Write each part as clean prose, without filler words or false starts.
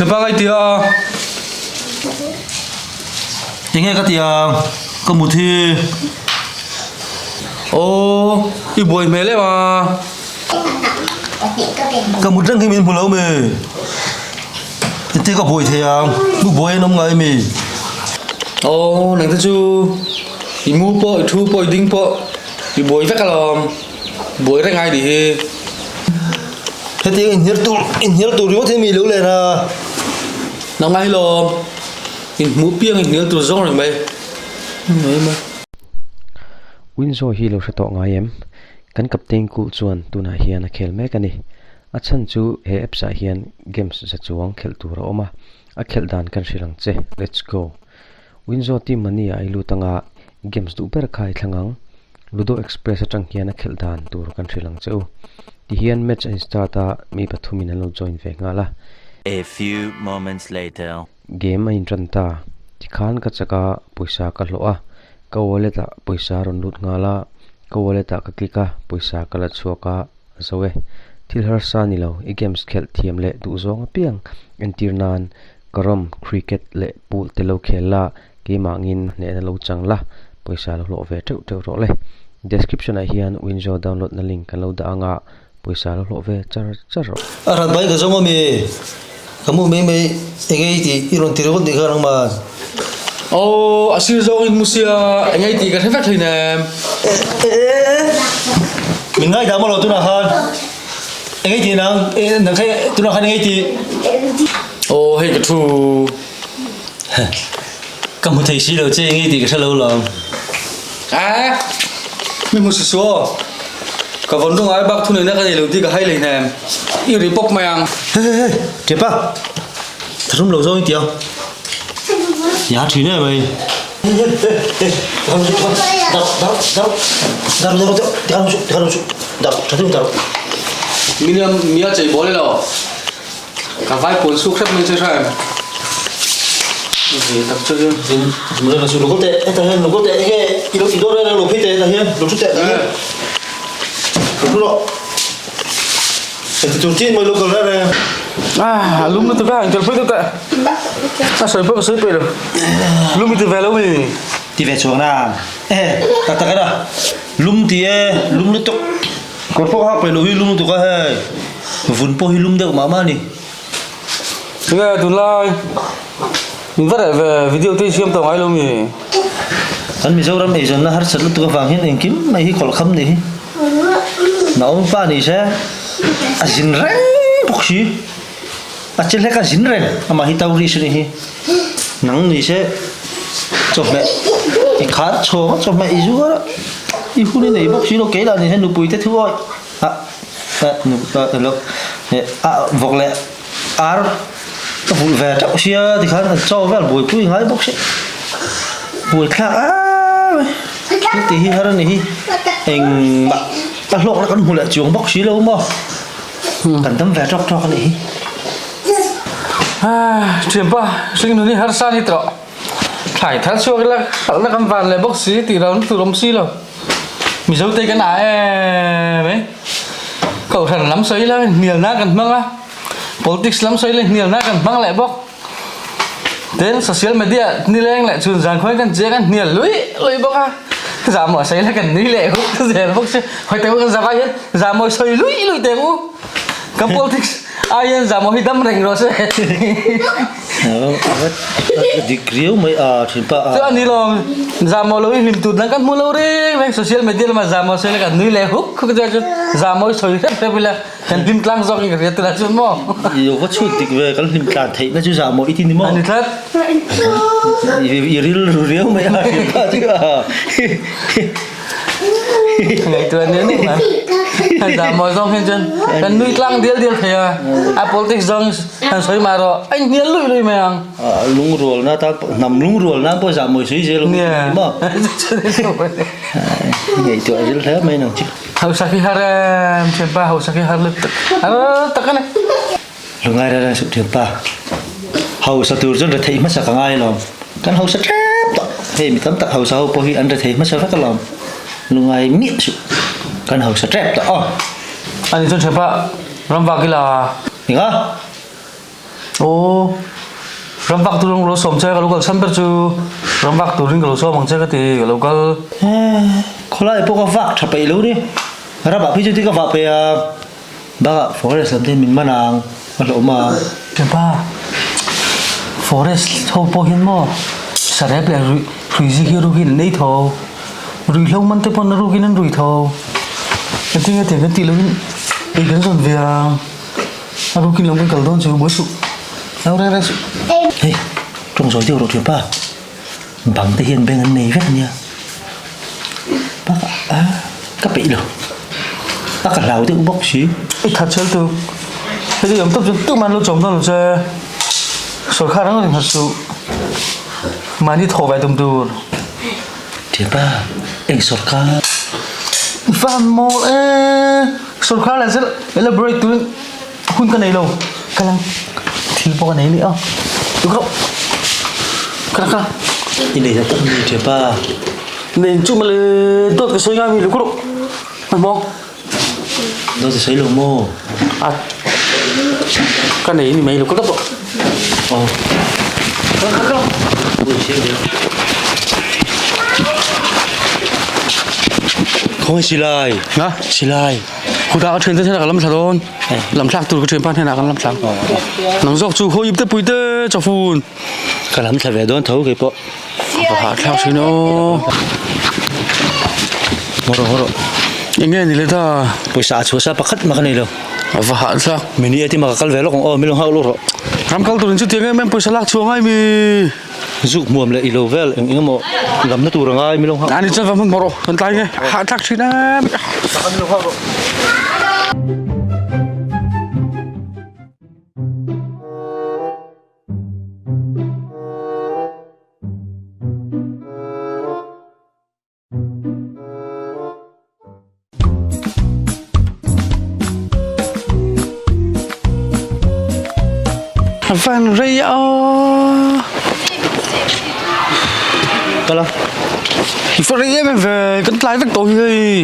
Thianpa ngai tia. Enge ka tia ka mut hi. Aw i buai hmel em a. Ka mut reng hi min hmu lo mi. Engtin ka buai thei ang mu buai an awm ngai mi. Aw nang te chu i mu pawh i thu pawh i ding pawh i buai vek alawm buai reng ai nih hi. Hetiang inhnial tur inhnial tur ringawt hi mi lo len a. Nang ai lawm inhmuh piang inhnial tur zawng reng mai. Mai mai. Winzo hi lo hre tawh ngai em? Kan captain kulh chuan tunah hian a khel mek a ni. A chhan chu he apps ah hian games za chuang khelh tur a awm a, a khelh dan kan hrilh ang che, let's go. Winzo team money ah i lut anga games duh ber kha i thlang ang. Ludo Express atang hian a khelh dan tur kan hrilh ang che u. Tihian match a in start a, mi pathumin an lo join ve nghal a. A few moments later. Game a intan ta. Tikhan ka chak a, pawisa ka hlawh a, ka wallet ah pawisa a rawn lut nghal a, ka wallet ah ka click a, pawisa ka la chhuak a, a zo e. Thil harsa ni lo, i games khelh thiam leh duh zawng apiang entir nan carrom, cricket leh pool te lo khel la, keimahngin hnehna lo chang la, pawisa lo hlawh ve teuh teuh rawh le. Description ah hian Winzo download na link kan lo dah ang a, pawisa lo hlawh ve char char rawh. A rat bai ka zawng ami? Ka mu mai mai eng ei tih i rawn ti ringawt nih kha nangman. Aw a sir zawng in mu sia eng ei tih ka hre vek hlei nem. Min ngaihdah maw lo tunah khan eng ei tih nang nang kha tunah khan eng ei tih. Aw hei ka thu. Ka hmu thei si lo che eng ei tih ka hre lo lawm. Eh mi hmu si suo. Ka vawn rawng ai bak thu neihna ka nei lo tih ka hai hleihnem. I ri pawp mai ang. He he he, Ṭepa, tharum lo zawng i ti ang. Ya ṭhin em mai. He he he he, dar dar dar dar dar dar dar dar ṭha deuh dar. Miniam mia chei bawl elo. Ka vai pawn suk hrep mai che hra em. Ve tak chu chu. Zin zin la su lo te eta hian lo te enge i lo ti dawr reng lo phei te eta hian lo thu te eta hian. Lo thu rawh. Eti tur chin mai lo kal reng reng. Ah, lum lutuk a, kal phei tute. A sawi pawh ka sawi peih lo. Lum i ti ve lo mi. Ti ve chuang na. Eh, tak tak ana. Lum ti e, lum lutuk. Kawr pawh hak peih lo hi lum lutuk a hei. Vun pawh hi lum deuh mah mah a ni. Tinge tunlai min va reh ve video te hi siam tawh ngai lo mi? Kan Mizoram eizawnna harsat lutuk avang hian engkim mai hi kawlhkham nih hi naum pa ni se a zin reng bawk si. A che hlek a zin reng amah hi tourist a nih hi. Nang ni se chawhmeh i khar chhawng a chawhmeh i zuar a i hun i nei bawk si lo kei lah ni hian nupui te thu awih ah ah vawk leh ar ka vulh ve teuh sia tikhan an chaw vel buaipui ngai bawk si buaithlak em mai heti hi har a ni hi engmah a hlawkna kan hmu leh chuang bawk si lo maw kan dam ve tawk tawk a nih hi. Thianpa hringnun hi harsa ni tawh thlai thar chhuak ila hralhna kan van leh bawk si tih lo na tur awm si lo Mizo te kan ah em mai Kohhran lam sawi ila hnialna kan hmang a politics lam sawi ila hnialna kan hmang leh bawk tin social media nileng leh chhun zan khuan kan che kan hnial lui lui bawk a zahmawh sawi ila kan nui leh huk zel bawk si hawi teh u kan zavai hian zahmawh sawi lui lui teh u kan politics ai hian zahmawh hi dam reng rawh se. Dik riau mai a thin pa a. Chu ani lo zahmawh lo i hlim tut nan kan hmu lo reng reng social media lama zahmawh sawi la kan nui leh huk huk chuan chuan zahmawh i sawi hrep hrep ila kan hlim tlang zawk in ka hria tunah chuan maw. I va chhut dik ve kan hlim tlan theih na chu zahmawh i ti ni maw. Ani tlat. I rilru riau mai a thin pa chu a. Ngaihtuah nen nen a. Zahmawh zawng hian chuan kan nui tlang dial dial thei a. A politics zawng han sawi mah rawh a inhnial lui lui mai ang. Lungrual na tan hnam lungrual nan pawh zahmawh sawi zel ang tih maw. Ngaihtuah zil hle mai nang chu. Hausa khi har em thianpa hausa khi har lutuk har tak a ni. Lungai reng reng suh thianpa. Hausa tur chuan rethei hmasa ka ngai alawm. Kan hausa tep tawh. Hei mi tam tak hausa ho pawh hi an rethei hmasa vek alawm. Lungai miah suh. Kan hausa tep tawh aw. Ani chuan thianpa ram vak ila. Enga? Aw, ram vak turin ka lo sawm che, ka lo kal chhan ber chu ram vak turin ka lo sawm ang che ka ti, ka lo kal. Eh, khawlai pawh ka vak tha peih lo ni. Ramah phei chu ti ka vah peih a, bakah forest lam te hian min man ang, ka hlauhawm a. Thianpa, forest ho pawh hian maw sarep leh ruih hrui zik hi rukin an ei tho, ruihhlo man te pawn a rukin an rui tho. Engtin nge tiang kan tih lohin ei kan zawn ve ang. A rukin lo kan kal dawn chu buai suh, lo reng reng suh. Hei, tawng zawi deuh rawh thianpa, bang te hian beng an nei vek ania. Bakah a ka peih lo, a ka hlau deuh bawk si. I that chhel tu, heti awm tawp chu tumah an lo chawm dawn lo che, sawrkhar ang ringhat suh, mahni thawh ve tum tur. Thianpa, eng sawrkhar? I fan mawl e, sawrkhar leh zel elaborate turin hun ka nei lo, ka lang thil pawh ka nei nia, tukro ka la ka la. I nei tak tak a ni thianpa. Nei chu mawle dawt ka sawi ngai mi lukro, hmanhmawh. Dawt i sawi lo maw? A ka nei ni mai lo ka tawp. Aw. Ka ka ka. Ui siam deuh. Khawnge silai? Ha? Silai. Khuta ka thian te hnenah ka lam thla dawn. Lam thlak tur ka thian pa hnenah kan lam thla. Nang zawk chu khaw ip te pui te chawfun. Ka lam thla ve dawn tho kei pawh. Ka hah thlak thin aw. Haw rawh haw rawh. Enge ni le ta? Pawisa a chhuah sa pakhat mah ka nei lo. A va hah thlak. Mini a ti mah ka kal ve lawk ang aw min lo nghak lawk rawh. Ram kal turin chutiang em em pawisa lak chhuah ngai mi. Zuk hmuam leh i lo vel eng eng emaw lamna tur a ngai min lo nghak. Ani chuan va hmun hmawh rawh kan tlai nge hah thlak thin em. Min lo nghak rawh. Van rei a Kala I fa rei em em ve kan tlai vek tawh hi hei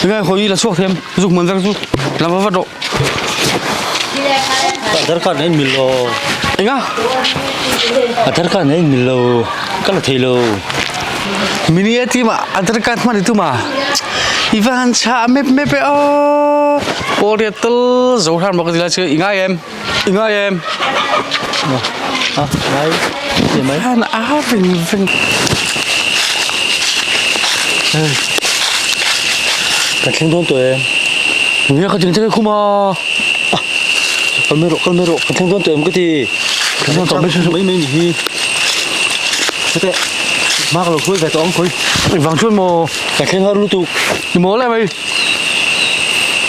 ngai hawi la chhuak thiam zuk man vek chu la va vat rawh Aadhar card nen mil lo Enga Aadhar card nen mil lo ka la thei lo Mini ATM ah Aadhar card hman i tum a i va han chah mep mep e aw Pawl riat tal zo hran bawk a ti lai chu i ngai em i ngai em A ngai ti mai Han a veng veng Hei kan thleng dawn tawh em Nia ka tling thleng khum a Kal mai rawh kal mai rawh kan thleng dawn tawh em ka ti Kan thleng dawn tawh mai mai ni hi Chuteh hma ka lo hruai ve tawh ang khawi Engvang chuan maw Kan thleng har lutuk Ni maw le mai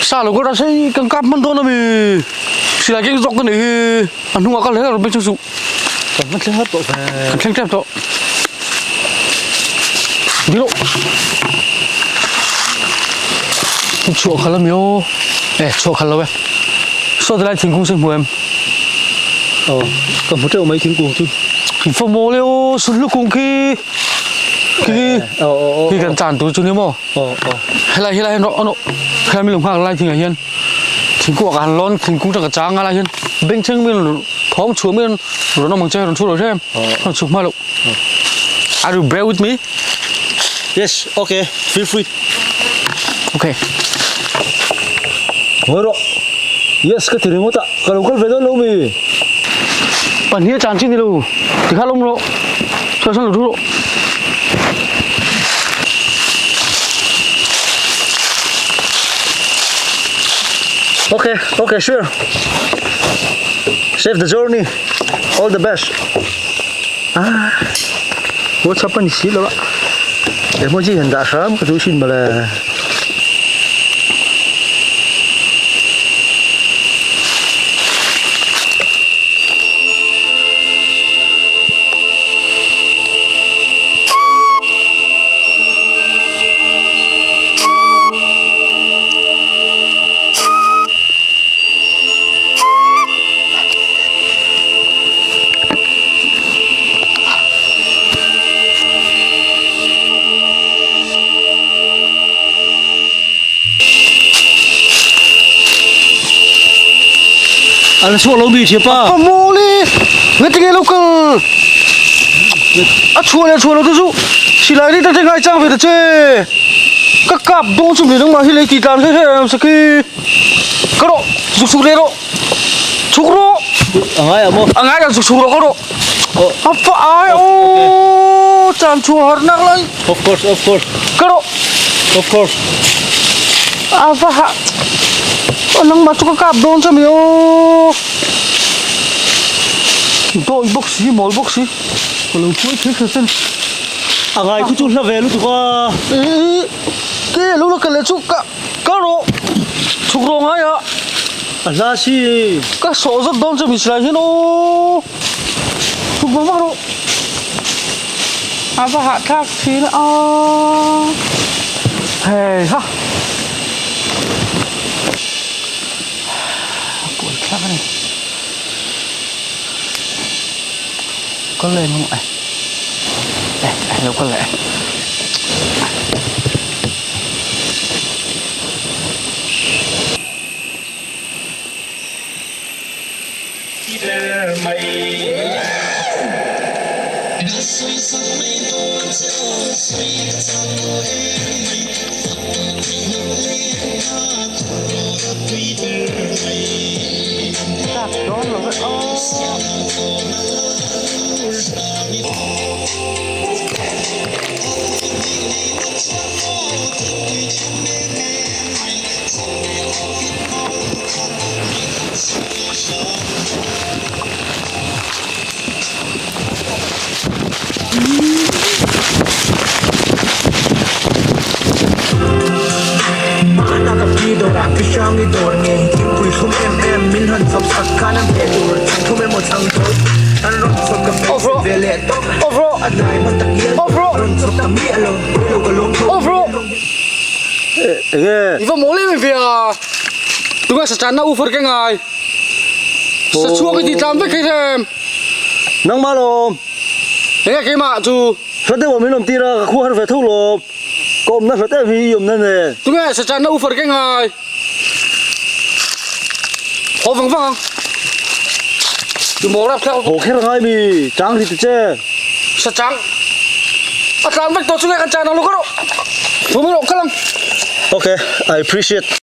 Sa lo kawt a sei kan kap hman dawn ami Silai keng zawk ka nih hi a hnungah kal hle rawh chu suh Kan hman thleng har tawh ve Kan thleng tep tawh Dil rawh Chhuah khalh ami aw Eh chhuah khalh lo e Saw ti lai thingkung chu hmu em Aw ka hmu teuh mai thingkung chu Fa maw le aw sulhnu kung khi khi khi kan chan tur chu ni maw helai helai hian rawh helai mi lo nghak lai thingah hian thingkung ah ka han lawn thingkung atang ka chang a lai hian bengchheng mi rawn thawng chhuah mi rawn awm ang che rawn chhuah lo hrem rawn chhuk hma loh are you bear with me yes okay feel free okay Ngawi rawh yes ka ti ringawt a ka lo kal ve dawn lo mi pahnih a chan chi ni lo tikhan awm rawh saw sawn lo thu rawh. Okay, okay, sure. Save the journey. All the best. Ah, WhatsApp ani si lo a. Emoji han dah hram ka duh thin mawle. A la chhuak lo mi thiapa. A mawli ngetinge lo kal a chhuah leh chhuah lo te chu silai ni te ngai chang ve ta che ka kap dawn chu mi nangmah hi lei tih tlan hle hle em saki ka rawh zuk chhuk leh rawh chhuk rawh a ngai ah maw a ngai ah zuk chhuk rawh ka rawh a fa ai aw chan chhuah har nak lai of course of course ka rawh of course a va ha aw nangmah chu ka kap dawn chu a mi aw dawi bawk si mawl bawk si ka lo chuai kher kher ten a ngai khu chu hla ve lutuk a ih ke lo la kal leh chu ka ka rawh chhuk rawh ngai a a hla si ka sawh zawt dawn chu a mi silai hian aw chhuk vang vang rawh a va hahthlak thin a hei ha a puan thlak a ni kal leh ang eh eh eh lo kal leh eh. Enge I va mawl em em ve a tunge sa channa ufar ke ngai sa chhuak i tih tlam vek thei em nangmah lawm enge keimah chu hlat deuh awm in awm tir a ka khuh har ve tho lawm ka awmna hlat em hi i awmna nen tunge sa channa ufar ke ngai haw vang vang ang i mawl rap thlak haw kher angai mi chang ri ta che sa chang a tlan vek tawh chu nge kan chan ang lo ka rawh thu mai rawh kal ang okay i appreciate.